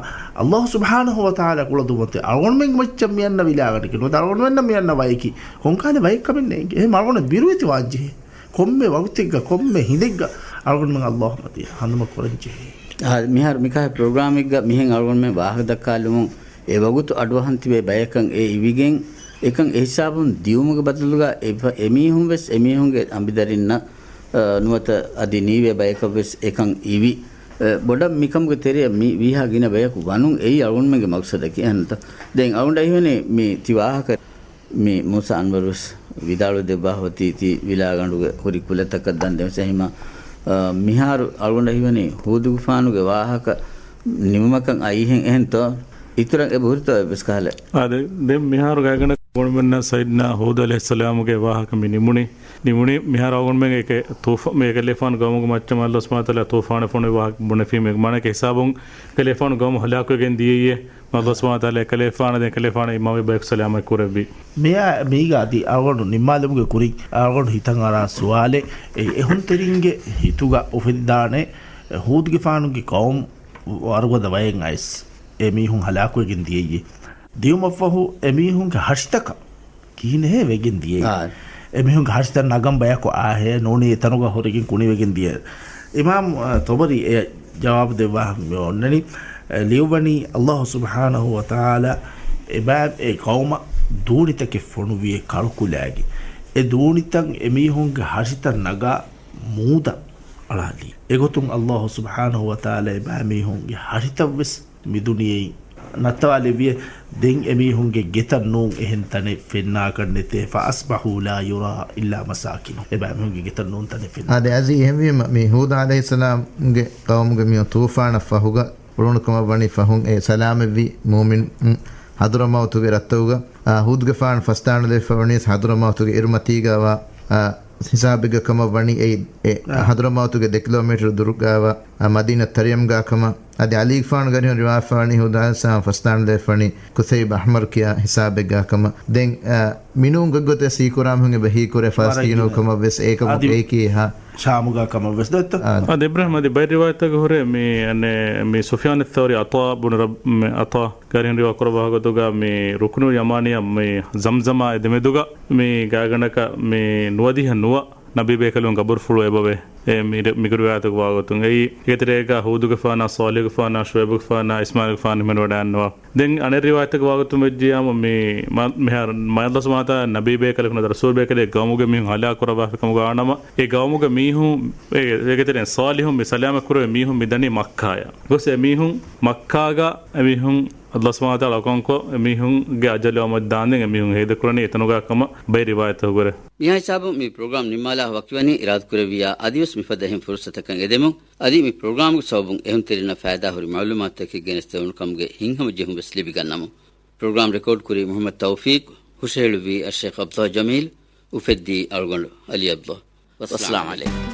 ﷲ ސުބްޙާނަހޫ ވަތަޢާލާ ކުޅަދުންވަންތެ އަޅުގަނޑުމެންގެ މައްޗަށް މިއަންނަ ވިލާގަނޑަކީ ނުވަތަ އަޅުގަނޑުމެންނަށް މިއަންނަ ވަޔަކީ ކޮންކަހަލަ ވަޔެއްކަމެއް ނޭނގެ. އެހެން އަޅުގަނޑު ބިރުވެތިވާންޖެހޭ. ކޮންމެ ވަގުތެއްގަ، ކޮންމެ ހިނދެއްގަ އަޅުގަނޑުމެން ﷲ މަތި ހަނދުމަ ކުރަންޖެހޭ. އާ، މިހާރު މިކަހަލަ ޕްރޮގްރާމެއްގަ މިހެން އަޅުގަނޑުމެން ވާހަކަ ދައްކާލުމުން އެ ވަގުތު އަޑުއަހަން ތިބޭ ބަޔަކަށް އެ އިވިގެން، އެކަން އެހިސާބުން ދިއުމުގެ ބަދަލުގަ އެ، އެމީހުން ވެސް އެމީހުންގެ އަނބިދަރިންނަށް، އަ، ނުވަތަ އަދި ނީވޭ ބަޔަކަށް ވެސް އެކަން އިވި. އަ، ބޮޑަށް މިކަމުގެ ތެރެއަށް މި ވީހާ ގިނަ ބަޔަކު ވަނުން އެއީ އަޅުގަނޑުމެންގެ މަގްސަދަކީ. އެހެންތަ؟ ދެން އަޅުގަނޑަށް އިވެނީ މި ތި ވާހަކަ މި މޫސާ އަންވަރު ވެސް ވިދާޅުވެ ދެއްވާ ހޮތީ ތި ވިލާގަނޑުގެ ހުރި ކުލަތަކަށް ދަން ދެމެސް. އެހިމަ، އަ، މިހާރު އަޅުގަނޑަށް ހީވަނީ ހޫދުގެފާނުގެ ވާހަކަ ނިމުމަކަށް އައީހެން އެހެންތޯ؟ އިތުރަށް އެބަ ހުރިތޯ އެއްވެސް ކަހަލަ؟ އާދެ، ދެން މިހާރު ގާތްގަނޑަކަށް ގޮނޑުމެންނަށް ސައިދްނާ ހޫދު ޢަލައިހިއްސަލާމުގެ ވާހަކަ މި ނިމުނީ. ނިމުނީ މިހާރު އަޅުގަނޑުމެން އެކެ ތޫފ-، މި އެކަލޭފާނު ގައުމުގެ މައްޗަށް މާތް ﷲ ސުބްޙާނަހޫ ވަތަޢާލާ ތޫފާނެއް ފޮނުވި ވާހަކަ ބުނެފީމޭ. މާނައަކީ ހިސާބުން އެކަލޭފާނު ގައުމު ހަލާކުވެގެން ދިޔައީ. ﷲ ސުބްޙާނަހޫ ވަތަޢާލާ އެކަލޭފާނަށް ދެން އެކަލޭފާނަށް އިމާމީ ބަޔަކު ސަލާމަތް ކުރެއްވި. މިއާ، މީގަ އަދި އަޅުގަނޑު ނިންމާލުމުގެ ކުރިން އަޅުގަނޑު ހިތަށް އަރާ ސުވާލެއް، އެ، އެހުންތެރިންގެ ހިތުގަ އުފެދިދާނެ، އެ، ހޫދުގެފާނުގެ ގައުމު ވަރުގަދަ ވަޔެއް އައިސް އެ މީހުން ހަލާކުވެގެން ދިޔައީ. ދިޔުމަށްފަހު އެ މީހުންގެ ހަށިތަކަށް ކިހިނެއްހޭ ވެގެން ދިޔައީ؟ އާ. އެމީހުންގެ ހަށިތައް ނަގަން ބަޔަކު އާހޭ ނޫނީ އެތަނުގަ ހުރެގެން ކުނިވެގެން ދިޔަ. އިމާމް، އަ، ޠަބަރީ އެ ޖަވާބު ދެއްވާ މި އޮންނަނީ، އެ، ލިޔުއްވަނީ ﷲ ސުބްޙާނަހޫ ވަތަޢާލާ އެބަ-، އެ ޤައުމަށް ދޫނިތަކެއް ފޮނުވިއޭ ކަޅުކުލައިގެ. އެ ދޫނިތައް އެމީހުންގެ ހަށިތައް ނަގާ މޫދަށް އަޅާލީ. އެގޮތުން ﷲ ސުބްޙާނަހޫ ވަތަޢާލާ އެބައިމީހުންގެ ހަށިތައްވެސް މިދުނިޔެއިން ނައްތަވާލެއްވިއޭ. ދެން އެމީހުންގެ ގެތައް ނޫން އެހެން ތަނެއް ފެންނާކަށް ނެތޭ. فَأَصْبَحُوا لَا يُرَىٰ إِلَّا مَسَاكِنُهُمْ. އެބައިމީހުންގެ ގެތައް ނޫން ތަނެއް ފެންނާ. އާދެ، އަދި އެހެންވީމަ، މި ހޫދު ޢަލައިހިއްސަލާމްގެ ޤައުމުގެ މީހުން ޠޫފާނަށް ފަހުގަ އުޅުނު ކަމަށް ވަނީ ފަހުން އެ ސަލާމަތްވި މުއުމިނުން ޙަޟުރަމައުތުގެ ރަށްތަކުގަ، އާ، ހޫދުގެފާނު ފަސްދާނުލެވިފަ ވަނީ ޙަޟުރަމައުތުގެ އިރުމަތީގަވާ، އާ، ހިސާބެއްގަ ކަމަށް ވަނީ އެއީ، އެ، އާ. ޙަޟުރަމައުތުގެ ދެ ކިލޯމީޓަރު ދުރުގަވާ، އާ، މަދީނަ ތަރިޔަމްގާ ކަމަށް. އަދި ޢަލީގެފާނު ގަރިހުން ރިވާފަ ވަނީ ހޫދު ޢަލައިހިއްސަލާމް ފަސްދާނުލެވިފަ ވަނީ ކުސައިބް އަޙްމަރު ކިޔާ ހިސާބެއްގާ ކަމަށް. ދެން، އާ، މިނޫން ގޮތްގޮތެއް ސީކުރާ މީހުން އެބަ ހީކުރޭ ފަލަސްތީނު ކަމަށް ވެސް އޭކަމަށް އަދި އޭކީ ހާ. ޝާމުގާ ކަމަށް ވެސް ދޯ އެއްތޯ؟ އާ. އާދެ، އިބްރާހިމް އަދި ބައެއް ރިވާޔަތްތަކު ހުރޭ މި، އަނެ، މި ސުފްޔާނު ސައުރީ ޢަޠާ ބުނު ރަބް-، މި ޢަޠާ ގަރިހުން ރިވާ ކުރައްވާ ގޮތުގަ މި ރުކުނު ޔަމާނީއަށް މި ޒަމްޒަމާ އެ ދެމެދުގަ މި ގާތްގަނޑަކަށް މި ނުވަދިހަ ނުވަ ނަބީބޭކަލުން ގަބުރުފުޅު އެބަވޭ. އެ މި، މިގުރުވާތަކު ވާގޮތުން އެއީ، އޭގެތެރޭގަ ހޫދުގެފާނާ، ޞާލިޙުގެފާނާ، ޝުޢައިބުގެފާނާ، އިސްމާޢީލުގެފާނާ ހިމެނިވަޑައިންނަވާ. ދެން އަނެއް ރިވާޔަތަކު ވާގޮތުން ވެއްޖިޔާމު މި މަ-، މިހާރު މާތް ﷲ ސުބްޙާނަހޫ ވަތަޢާލާ ނަބީބޭކަލެކު ނުވަތަ ރަސޫލުބޭކަލެއް ގައުމުގެ މީހުން ހަލާކު ކުރައްވާފި ކަމުގަ ވާނަމަ، އެ ގައުމުގެ މީހުން، އެ، އޭގެތެރެއިން ޞާލިޙުން މި ސަލާމަތް ކުރެވޭ މީހުން މި ދަނީ މައްކާޔަށް. ގޮސް އެ މީހުން މައްކާގަ އެ މީހުން ﷲ ސުބްޙާނަހޫ ވަތަޢާލާ ކޮންކޮށް އެމީހުންގެ އަޖަލު އަމަދު ދާންދެން އެމީހުން ހޭދަކުރަނީ އެތަނުގާ ކަމަށް ބައެއް ރިވާޔަތްތަކުގަ ރޭ. މިހާ ހިސާބުން މި ޕްރޮގްރާމް ނިންމާލާ ވަކިވަނީ އިރާދަކުރެއްވިއްޔާ އަދިވެސް މިފަދަ އެހެން ފުރުސަތަކަށް އެދެމުން. އަދި މި ޕްރޮގްރާމްގެ ސަބަބުން އެހުންތެރިންނަށް ފައިދާހުރި މަޢުލޫމާތުތަކެއް ގެނެސްދެވުނު ކަމުގެ ހިތްހަމަޖެހުން ވެސް ލިބިގަންނަމު. ޕްރޮގްރާމް ރެކޯޑް ކުރީ މުޙައްމަދު ތައުފީޤް، ހުށަހެޅުއްވީ އައްޝައިޚް ޢަބްދުﷲ ޖަމީލް، އުފެއްދީ އަޅުގަނޑު ޢަލީ ޢަބްދުﷲ. ވައްސަލާމް ޢަލައިކުމް.